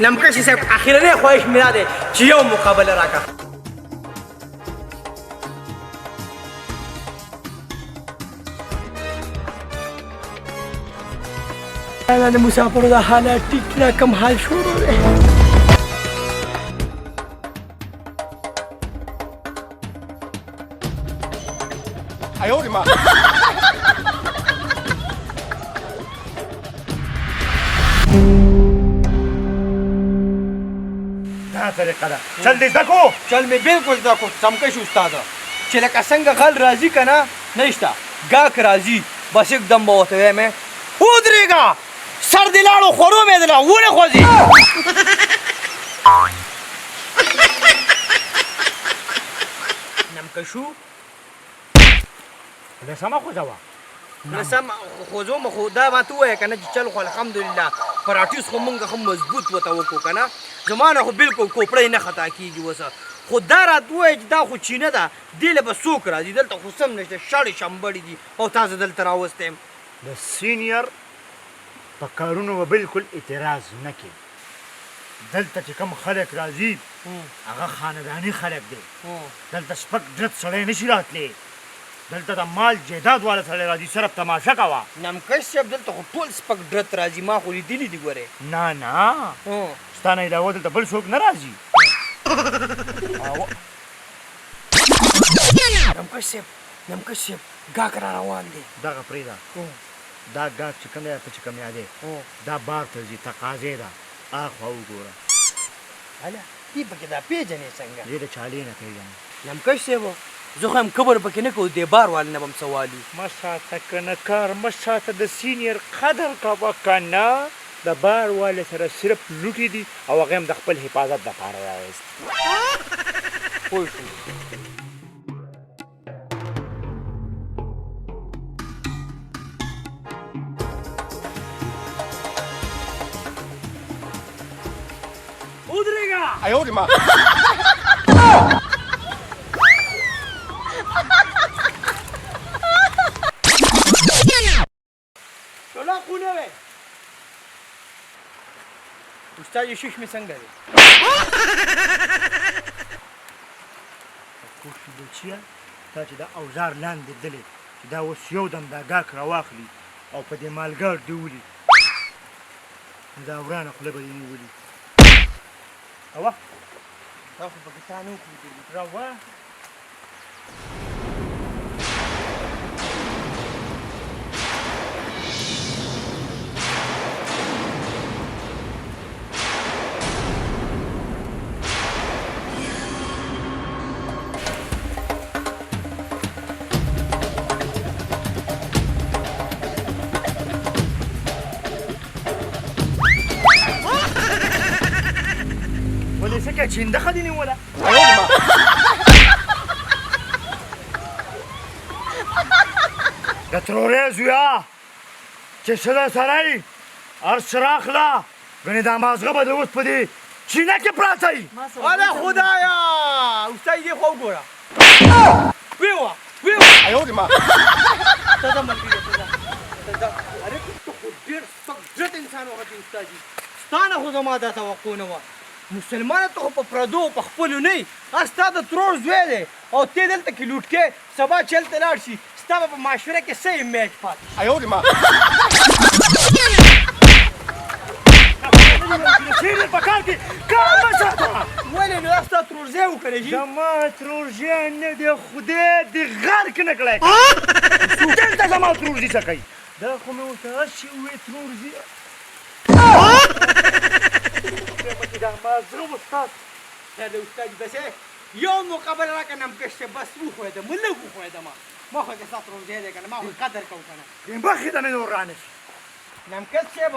نمکشي صاحب اخرنی خواهش مې دا دی چې یو مقابله راکړه. دا د مسافرو د حالات ټیک نه کم حال شروع دی. 哎呦我的妈！دا طریقه ده، چل دې زده کو. چل مې بالکل زده کو سمکش استاد، چې لکه څنګه غل راځي که نه نشته ګاک راځي، بس یکدم به ورته وایم ودرېږه، سر دې لاړو خورو مې دله ونه خوځي. نمکشو له سمه خوځوه. نه سم خوځوم، خو دا ماته ووایه که نه چې چل خو الحمدلله پراټیس خو مونږ ښه مضبوط ورته وکړو که نه، زما نه خو بلکل کوپړۍ نه خطا کېږي اوس. خو دا راته ووایه چې دا خو چینه ده، دې له به څوک راځي؟ دلته خو څه هم نشته، شړې شمبړې دي او تا زه دلته راوستی یم. د سینیر په کارونو به بالکل اعتراض نه کې. دلته چې کوم خلک راځي هغه خانداني خلک دی، دلته سپک ډرت سړی نشي راتلی، دلته د مال جیداد والا سړی راځي، صرف تماشه کوه. نمکش صاحب دلته خو ټول سپک ډرت راځي، ما خو لیدلي دي ګورې. نه نه، ستا نه علاوه دلته بل څوک نه راځي. نمکش صاحب، نمکش صاحب، ګاک را روان دی. دغه پرېږده، دا ګاک چې کوم دی ته چې کوم یادې دا بار ته ځي، تقاضې ده، اخوا وګوره. هله دې پکې دا پېژنې څنګه؟ دې د چالې نه پېژنم. نمکش صاحب زه خو هم کبر پکې نه کوو، دې بار والې نه به هم څه والو. مه ساته که نه کار، مه ساته، د سینیر قدر کوه که نه. د بار والې سره صرف لوټې دي او هغه هم د خپل حفاظت دپاره راوستي. پوه شوم. ودرېږه. 哎呦我的妈！ شولا خونه وې استاد، شیش مې څنګه دی؟ کوشي بچیه، تا چې دا اوزار لاندې دلې چې دا اوس یو دم دا ګاک راواخلي او په دې مالګاډ دې ولي، نو دا ورانه خوله به دې نیولي. راوه. دا خو پکې تا نه وکړو. راوه. ولې څه کوې؟ چیندخه دې نیوله؟ د ترورې زویا چې څه در سره یي هر څه راخله، ګنې دا مازغه به د اوس په دې چینه کې پراته وي. اله خدایه، استاد دې خو وګوره، ویوه ویوه. 哎呦我的妈！ ته ځه ملګریه، ته ځه، ته ځه. ارې ته خو ډېر سپک ډرت انسان وختې استاد جي، ستا نه خو زما دا توقع نه وه. مسلمانه ته خو په پردو او په خپلو نه یې، ستا د ترور زوی دی او ته دلته کې لوټ کې، سبا چې هلته لاړ شي ستا به په معاشره کې څه امیج پاتې شي؟ 哎呦我的妈！ سینیر په کار کې کار مه ساته. ولې نو؟ دا ستا ترورزی و که نه جي؟ زما ترورزی نه دی، خدای دې غرق نه کړی، دلته زما ترورزي څه کوي؟ دا خو مې ورته هسې وویل ترورزي دا مازغه استاد. خیر دی استاد، بس یو مقابله راکړه نمکش صاحب، بس وښویېدم، لږ وښویېدم. ما خو که ستا ترورزی دی که نه، ما خو قدر کوو که نه. دې مخې ته مې نور رانه شي. نمکش صاحب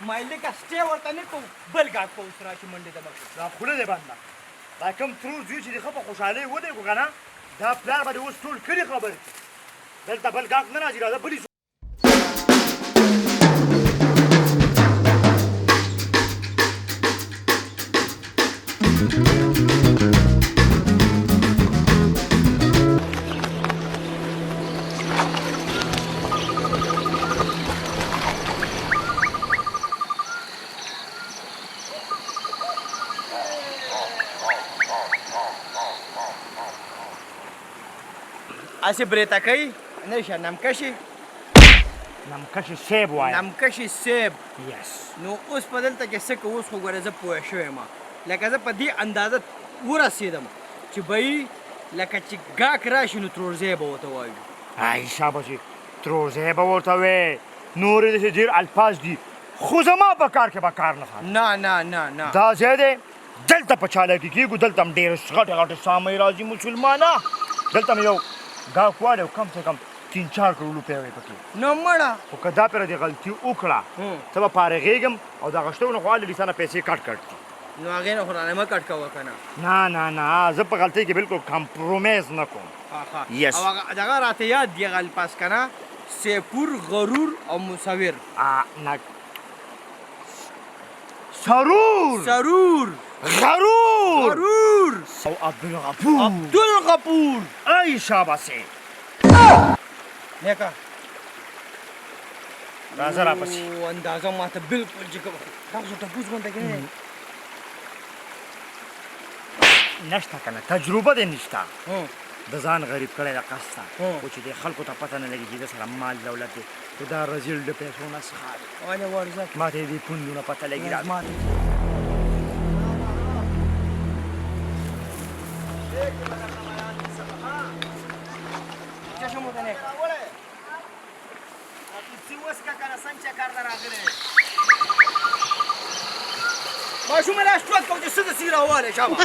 ما یې لږه سټې ورته نه کوو، بل ګاډ په اوس راشي منډې ته مخې. دا خوله دې بنده، دا کوم ترور زوی چې دې ښه په خوشحالۍ ودرېږو که نه، دا پلار به دې اوس ټول کلي خبر کړي. دلته بل ګاک نه راځي، راځه بلې. هسې برېته کوي نه شه نمکشي نمکشي صیب وایه. نمکشي صیب. یس. نو اوس په دلته کې څه کوو؟ اوس خو ګوره زه پوه شوی یم، لکه زه په دې اندازه ورسېدم چې به لکه چې ګاک راشي نو ترورزی به ورته وایو. ای شابه ترورزی به ورته وایې، نورې داسې ډېر الفاظ دي خو زما په کار کې به کار نه ساتي. نه نه نه نه، دا ځای دی دلته په چالاکي کېږو، دلته هم ډېرې غټې غټې سامۍ راځي مسلمانه. دلته مې یو ګاک والی او کم سه کم 3-4 کروړ روپۍ وې پکې. نو مړه خو که دا پېره دې غلطي وکړه ته به فارغېږم او دغه شتونه خو هلې ستا نه پیسې کټ کټ دي. نو هغې نه خو رانه مه کټ کوه که نه. نه نه نه، زه په غلطۍ کې بالکل کمپرومیز نه کوم. یس. او هغه دغه راته یاد دي هغه الفاظ که نه، سیپور، غرور او مصور. نه، سرور، سرور، غرور، غرور او عبدالغفور. عبدالغفور. ای شاباسې. نیکه راځه راپسې. اندازه ماته بالکل چې کوم دا خو ټپوس غونته کې نه نشته که نه، تجربه دې نشته. د ځان غریب کړی د قصده، خو چې د خلکو ته پته نه لګي چې د سره مال دولت دی، خو دا رزیل د پیسو نه څخه دی. وله ورځه ما ته یې دې پوندو نه پته لګي. راځه ماشومه لاس ټوت کوم چې څه داسې راوالی. شابه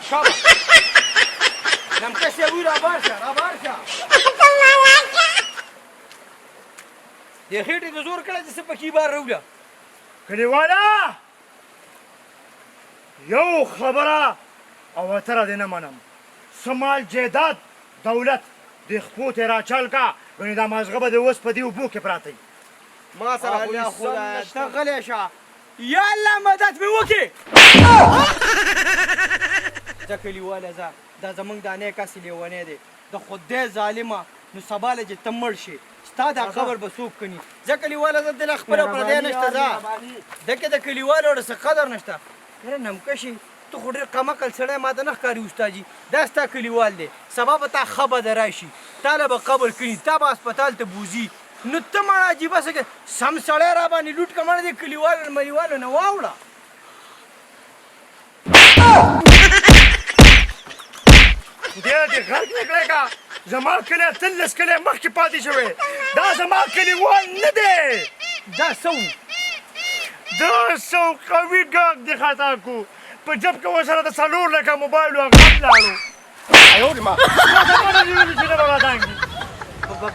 شابه نمکش دی، وی رابار شه، رابار شه. دې خېټې د زور کړی چې څه پکې بار راوړه. کلیواله یو خبره او اتره دې نه منم، څه مال جایداد دولت دې خپو ته راچل کا، ګنې دا مازغه به دې اوس په دې اوبو کې پراته وي. ما سره خو هیڅ نشته. ته غلی شه، یا الله مدد مې وکړي. ځه کلیواله ځه، دا زمونږ دا نیک هسې لیونی دی د خدای ظالمه. نو سبا له چې ته مړ شې ستا دا قبر به څوک کني؟ ځه کلیواله ځه، دله خپله پردی نشته. ځه دکې د کلیوالو څه قدر نشته. یاره نمکشي ته خو ډېر کم عقل سړی ماته نه ښکاري. استادجي دا ستا کلیوال دی، سبا به تا ښه بده راشي، تا له به قبر کړي، تا به هسپتال ته بوځي، نو ته مړه عجیبه څه سم سړی را باندې لوټ که مړه دې کلیوالو ملیوالو نه واوړه. خدای دې غرق نه کړی که زما کلی 18 کلی مخکې پاتې شوی، دا زما کلیوال نه دی. دا څه و؟ دا څه قوي ګاک دې خطا کو، په جب کې ورسره د 4 لکه موبایل و، هغه هم لاړو. ایوډ ما چې نه به رادانګي. بس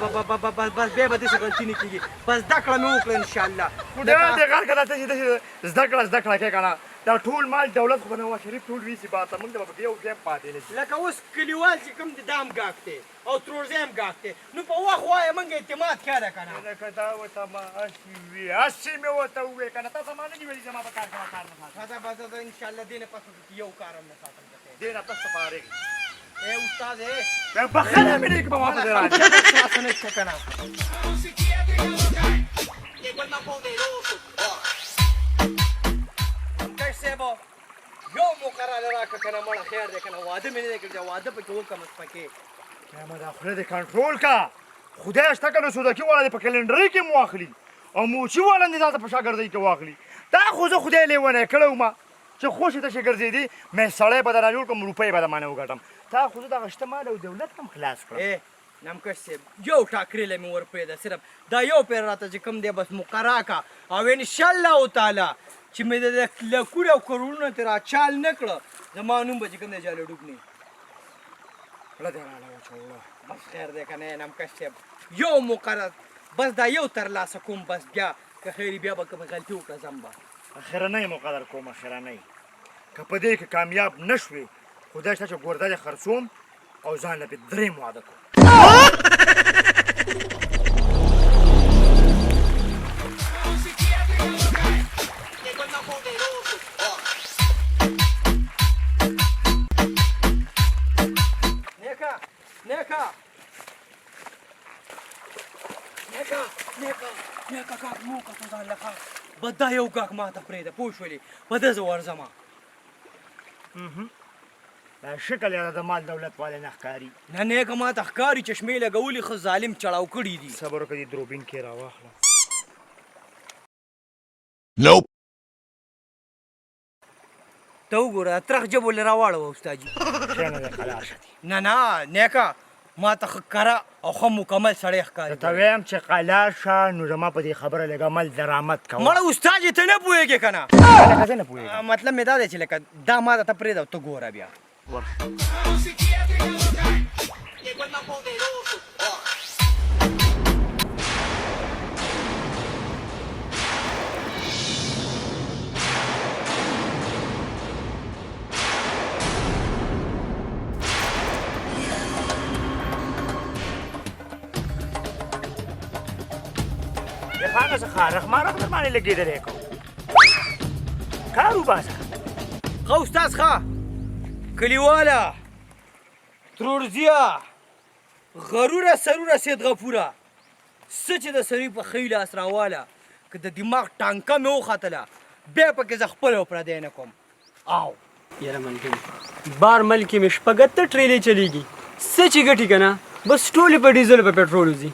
بس بیا به داسې غلطي نه کېږي. بس زده کړه مې وکړه انشاءالله. خدای دې غرق کړه، داسې داسې زده کړه زده کړه کې که نه دا ټول مال دولت خو به نواز شریف ټول ویسي بار ته، موږ ته به پکې یو شی هم پاتې نه شي. لکه اوس کلیوال چې کوم دی دا هم ګاک دی او ترورزی هم ګاک دی، نو په وخت وایه موږ اعتماد کړی که نه. لکه دا ورته ما هسې ووې، هسې مې ورته ووې که نه، تا زما نه دي ویلي زما په کار کې به کار نه ساتم. ځه بس ځه انشاءالله دې نه پس به پکې یو کار هم نه ساتم. دې نه پس ته فارغ ای استاد ای بخښنه مې نه که به واپس راځي. نشته که نه. کش صاحب یو موقع راله راکړه که نه مړه خیر دی که نه، واده مې نه دی کړی، واده پکې وکړم اوس پکې. ما دا خوله دې کنټرول کا، خدای شته که نه سودکي والا دې په کلنډرۍ کې هم واخلي او موچي والا دې ځان ته په شاګردۍ کې واخلي. دا خو زه خدای لیونی کړی وم چې خوشې تشې ګرځېدې، مې سړی به درنه جوړ کړم، روپۍ به د ما نه وګټم. تا خو زه دغه شته مال او دولت هم خلاص کړم. نمکش صاحب یو ټاکرې له مې ورپرېږده، صرف دا یو پېر راته چې کوم دی بس موقع راکړه، او انشاءالله تعالی چې مې د لکونه او کروړونه ترې راچال نه کړه زما نوم به چې کوم دی جاله ډوب نه وي. خوله دې راله واچوله. بس خیر دی که نه نمکش صاحب، یو موقع بس دا یو ترلاسه کوم، بس بیا که خیر بیا به کومه غلطي وکړه ځم به. اخرنۍ موقع در کوم، اخرنۍ که په دې کې کامیاب نه شوې خدای شته چې ګورده دې خرڅوم او ځان له پې دریم واده کوم. نیکه نیکه نیکه نیکه نیکه ګاک مو وکتو ځان له ښه به دا یو ګاک ما ته پرېږده، پوه شولې؟ په ده زه ورځم. دا شکل یې د مال دولت والے نه ښکاري. نه نیکه ما ته ښکاري، چشمې لګولي، ښه ظالم چړاو کړي دي. صبر وکړه، دې دروبین کې راواخله. ته وګوره ترخ ژبو له راواړوه استادجي. ښه نه دی، قلار شه دی. نه نه نیکه ما ته ښه کره او ښه مکمل سړی ښکاري. ته وایم چې قلار شه، نو زما په دې خبره لږ عمل درآمد کوه. مړه استاد ته نه پوهېږې که نه؟ لکه زه نه پوهېږم. مطلب مې دا دی چې لکه دا ما ته پرېږده او ته ګوره بیا. هغه څه خارښ مارښ در باندې لګېدلی کو کار وباسه. ښه استاد، ښه کلیواله، ترورزیه، غروره سروره سید غفوره، څه چې د سړي په ښی لاس راواله، که د دماغ ټانکه مې وختله بیا پکې زه خپل او پردی نه کوم. او یاره ملګري، بار ملک کې مې شپږ اته ټریلې چلېږي، څه چې ګټي که نه بس ټولې په ډیزل په پټرولو ځي.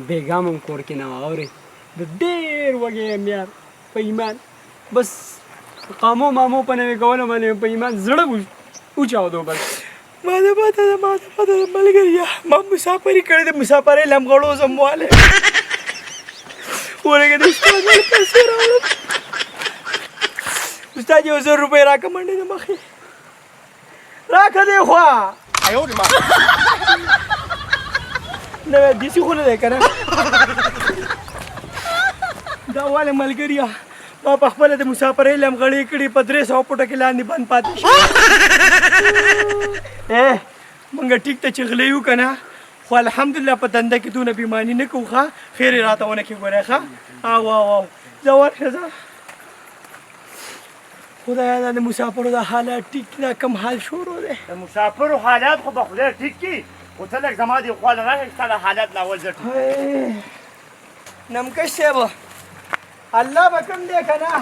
بېګا مې هم کور کې نه وه اورې، د ډېر وږی یم یار په ایمان، بس قامو مامو په نوې کولو باندې په ایمان زړه وچاودو. بس ما ته پته ده، ما ته پته ده ملګریه، ما مسافري کړې ده، مسافرۍ لمغړو زموالی ورګه د استاد له پیسې راوړم. استاد یو 1000 روپۍ راکړه منډې د مخې راکړه دې خوا. نه دیسي خو نه دی که نه؟ دا والې ملګریه، ما په خپله د مسافرۍ لمغړې کړي، په 300 پټه کې لاندې بند پاتې شو. مونږ ټیک ته چې غلی یو که نه، خو الحمدلله په دنده کې دونه بېماني نه کوو. ښه خیر یې راته ونه کړي ګورې. ښه او او او ځه ورشه ځه. خدایه دا د مسافرو دا حالات ټیک دا کوم حال شروع دی؟ د مسافرو حالات خو به خدای ټیک کړي، خو ته لږ زما دې خوا له راشه چې ستا دا حالات لا اول زه ټیک کړم. نمکش صاحب الله به کوم دی که نه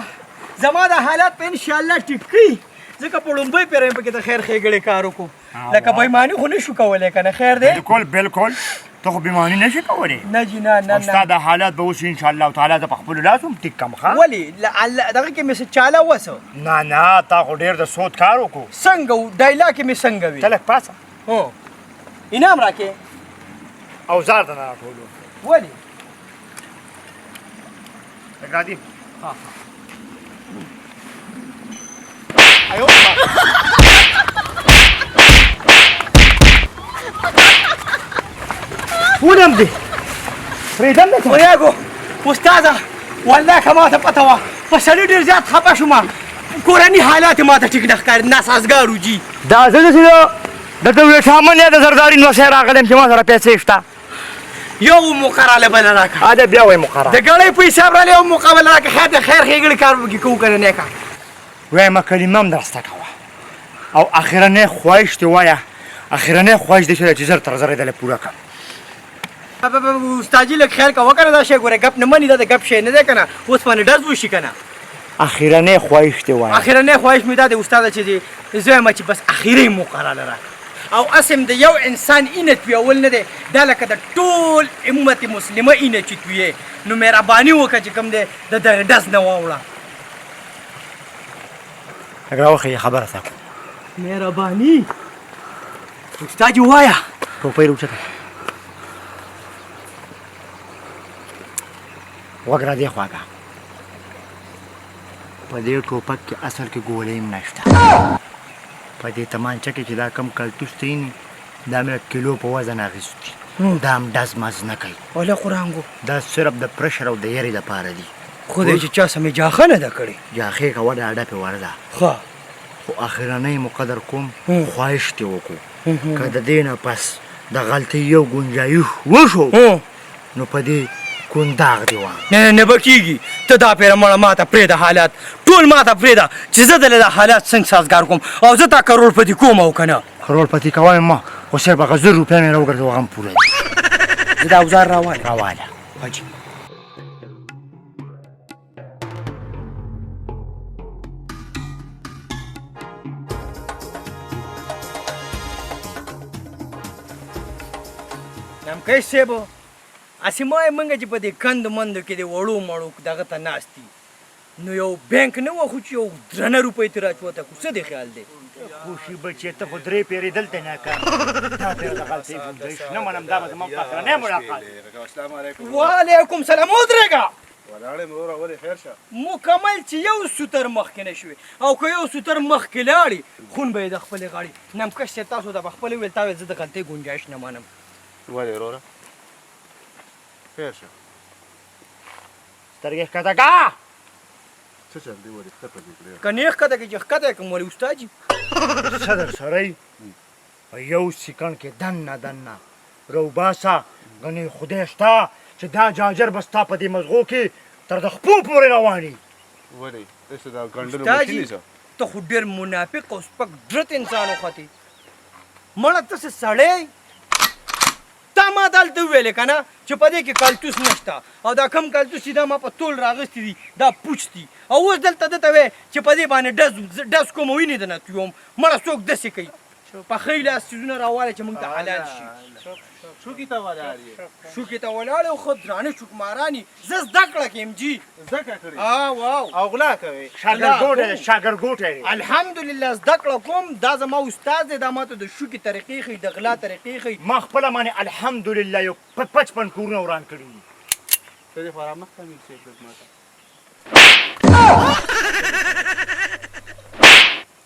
زما دا حالات په انشاءالله ټیک کړي، ځکه په لومبۍ پېره مې پکې د خیر ښېګړې کار وکړو، لکه بېماني خو نه شو کولی که نه. خیر دی؟ بالکل بالکل، ته خو بېماني نه شې کولی. نه جي نه نه او ستا دا حالات به اوس انشاءالله تعالی زه په خپلو لاسو هم ټیک کړم. ښه ولې دغه کې مې څه چاله وسه؟ نه نه، تا خو ډېر د سود کار وکړو. څنګه و؟ ډایلاګ کې مې څنګه وي؟ ته لږ پاڅه. هو انعام راکې. اوزار ته نه راټولو. ولې؟ لږ راځي. ها. ایو ولم دې پرېږدم دې. پوهېږو استاده، والله که ما ته پته وه په سړي ډېر زیات خفه شوم، کورني حالات یې ما ته ټیک نه ښکاري، ناسازګار و جي. دا زه داسې د دولت شامل یا د زرداري نوسی راغلی یم چې ما سره پیسې شته. یو موقع راله بله راکړه. دا بیا وایي موقع راکړه. د ګړۍ په حساب راله یو موقع بله راکړه. خیر دی، خیر ښېګړې کار به پکې کوو که نه نیکه. وایمه کلمه هم درسته کوه او اخرنی خواهش دې وایه، اخرنی خواهش دې چې زر تر زره یې درله پوره کړم. استادجي لږ خیال کوه که نه، دا شی ګوره ګپ نه مني، دا د ګپ شی نه دی که نه، اوس باندې ډز وشي که نه. اخرنی خواهش دې وایه. اخرنی خواهش مې دا دی استاده چې زه وایم چې بس اخري موقع راله راکړه. او اسم د یو انسان اینه تویول نه دی، دا لکه د ټول امت مسلمه اینه چې تویې، نو مهرباني وکړه چې کوم دی د دغه ډز نه واوړه. لږ راوښیه خبره تا کوم. مهرباني استاد جي وایه. ټوپۍ راوچته غوږ را دې خوا که. په دې ټوپک کې اصل کې ګولۍ هم نشته. په دې تمانچه کې چې دا کم کلتوس ته ویني، دا مې کیلو په وزن اخیستي، دا هم ډز مز نه کوي. وله قرآن ګو. دا صرف د پرشر او د یرې دپاره دي. خدای چې چا سره مې جاخه نه ده کړې. جاخې کوه ډاډه پې ورځه. ښه. خو اخرنۍ مقدر کوم خواهش دې وکړو، که د دې نه پس د غلطۍ یو ګنجایش وشو نو په دې کنداغ دې وام. نه نه نه به کېږي، ته دا پېره مړه ماته پرېږده، حالات ټول ماته پرېږده چې زه دله دا حالات څنګه سازګار کوم، او زه تا کروړپتي کوم او که نه. کروړپتي کوه مې ما، خو صرف هغه 1000 روپۍ مې راوګرځوه، هغه هم پوره دي. زه دا اوزار راواله. راواله. حاجي. نمکش صاحب، هسې ما یې موږ چې په دې کندو مندو کې د وړو مړو دغه ته ناست دي، نو یو بانک نه وخو چې یو درنه روپۍ ترې راچوته کړو. څه دې خیال دی؟ خوشي بچې، ته خو درې پېرې دلته ناکام، دا پېره د غلطۍ ګنجایش نه منم. دا به زما په اخرنی ملاقات. السلام علیکم. وعلیکم سلام. ودرېږه. ولاړ یم وروره، ولې، خیر شه؟ مکمل چې یو سوتر مخکې نه شوې، او که یو سوتر مخکې لاړې، خون به یې د خپلې غاړې. نمکش صاحب، تاسو ته به خپله وویل، تا ویل زه د غلطۍ ګنجایش نه منم. ولې وروره، خیر شه؟ سترګې ښکته کا. څه چل دی؟ ولې ښکته دې کړې؟ که نه ښکته کې چې ښکته یې کړم، ولې استاد جي؟ څه در سره یې؟ په یو سیکنډ کې دننه دننه راوباسه، ګنې خدای شته چې دا جاجر به ستا په دې مزغو کې تر د خپو پورې روان وي. ولې، څه دا ګنډلو استاد ماشین جي یې څه؟ ته خو ډېر منافق او سپک ډرت انسان وختې. مړه ته څه سړی، تا ما دلته وویلې که نه چې په دې کې کالتوس نشته، او دا کم کالتوس چې دا ما په تول راغستي دي دا پوچ دي، او اوس دلته ده ته وایې چې په دې باندې ډز ډز کوم، وینې د نه تویوم. مړه څوک داسې کوي؟ په ښی لاس څیزونه راواله چې موږ ته حلال شي. شوکې ته ولاړ یې؟ شوکې ته ولاړ یو، ښه درانه شوکماران یې. زه زده کړه کې یم جي. زده کړه کړې؟ واو. او غلا کوې؟ شاګرګوټی دی، شاګرګوټی دی. الحمدلله زده کړه کوم. دا زما استاد دی، دا ماته د شوکې طریقې ښیي، د غلا طریقې ښیي. ما خپله باندې الحمدلله یو 55 کورونه وران کړي دي. ته دې خو رامخته امیر صاحب لږ ماته.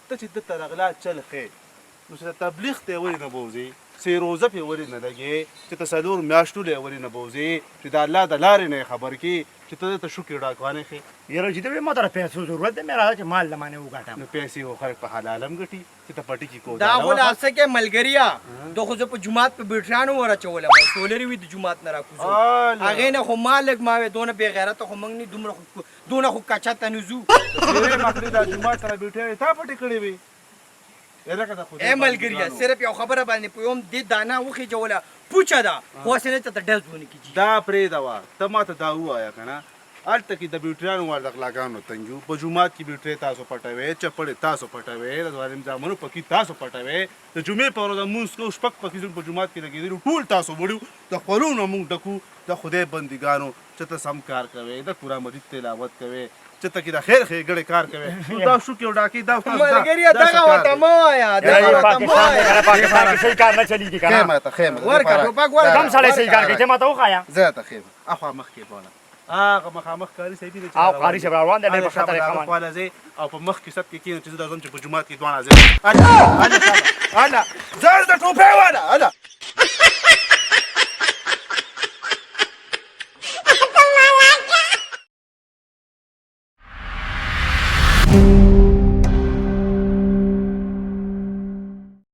ته چې ده ته د غلا چل ښیې، نو چې د تبلیغ ته یې ولې نه بوځې؟ څې روزه پې ولې نه لګې؟ چې ته څلور میاشتو له یې ولې نه بوځې چې د الله د لارې نه یې خبر کړې، چې ته ده ته شوکې ډاکوانې ښیې؟ یاره چې ته وې ما ته د پیسو ضرورت دی، مې راځه چې مال له مانې وګټم. نو پیسې خو خلک په حلال هم ګټي، چې ته پټي کې دا کوداله خو لا وهه. څه کې ملګریا، دا خو زه په جومات په بیټریانو ور اچولم، سولرې وي د جومات نه راکوزو. هغې نه خو ما لږ ما وې دونه بې غیرته خو موږ نه، دومره خو دونه خو کچه ته نه ځو. څېرې مخلې دا جومات سره بیټریانې تا پټې کړې وې؟ لکه د خدای ای ملګریه، صرف یو خبره باندې پوهوم، دې دانه وخېجوله پوچه ده، خو هسې نه چې ته ډز ونه کړي. دا پرېږده وه، ته ما ته دا ووایه که نه، هلته کې د بیټریانو وال د غلاګانو تنګ یو، په جومات کې بیټرۍ تاسو پټوئ، چپړې تاسو پټوئ، د ظالم زامنو پکي تاسو پټوئ. د جمعې په ورځ مونځ کوو، شپږ پکي زموږ په جومات کې لګېدلي، ټول تاسو وړي، د خولو نه موږ ډکو. د خدای بندګانو، چې ته سم کار کوې، د قرآن مجید تلاوت کوې، چې ته کې د خیر ښېګړې کار کوې، نو دا شوکې او ډاکې دا ملګریه دغه ورته مه وایه، دغه ورته مه پاکستان دی وایه. کنه، پاکستان کې صحیح کار نه چلیږي کنه. خیمه ته خیمه ورکه ټوپک ورکه. کم سړی صحیح کار کوي، ته ماته وښایه. زه ته خیمه اخوا مخکې بوله، هغه مخامخ قاري صاحب دی. او قاري صاحب روان دی، ډېر په ښه طریقه باندې. خواله ځي او په مخ کې سب کې کېنه چې زه درځم چې په جومات کې دواړه ځي. هله هله هله، زر د ټوپۍ واله هله.